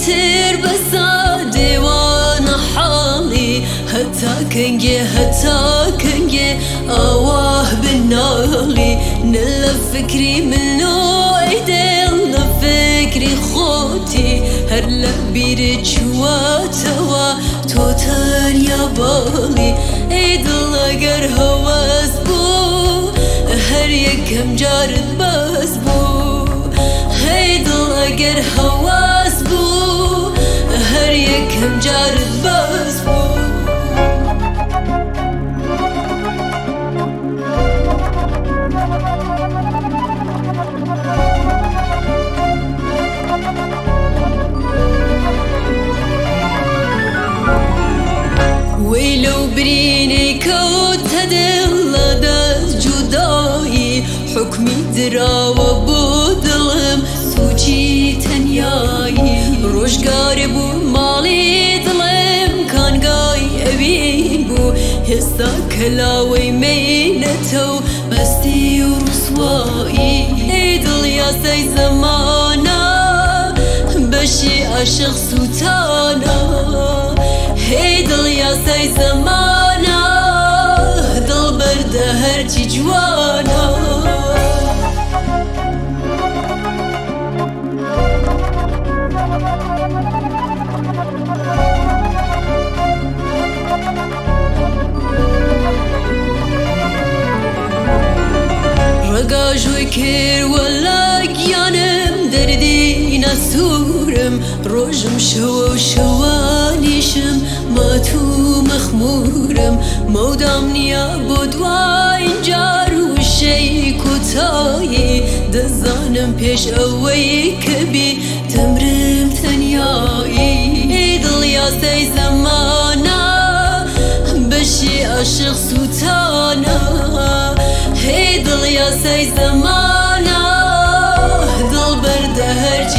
تر بەسا دێوانە حاڵی هەتا کەنگێ هەتا کەنگێ ئاواه بناڵی نە لە فکری من و ئەی دڵ لە فکری خۆتی هەر لە بیرت چووەتەوە تۆ تەنیا باڵی ئەی دڵ ئەگەر هەوەس بوو هەر یەکەم جارت بەس بوو هەی دڵ ئەگەر هەوەس بوو هەر یەکەم جارت بەس بوو. وەی لەو برینەی کەوتە دڵ لە دەست جودایی حوکمی دراوە بۆ دڵم سوچی تەنیایی ڕۆژگارێ بوو ماڵی دڵم کانگای ئەوین بوو هێستا کەلاوەی مەینەتە و مەستی و ڕسوایی ئەی دڵ یاسای زەمانە بەشی عاشق سووتانە هەی دڵ یاسای زەمانە دڵ بەردە هەرچی جوانە. ڕێگاژووی کرد وەلا گیانم دەردی ناسوورم ڕۆژم شەوە و شەوانیشم مات و مەخموورم مەودام نییە بۆ دواین جار وشەی کۆتایی دەزانم پێش ئەوەی کە بی دەمرم تەنیایی ئەی دڵ یاسای زەمانە بەشی عاشق سووتانە هەی دڵ یاسای زەمانە دڵ بەردە هەرچی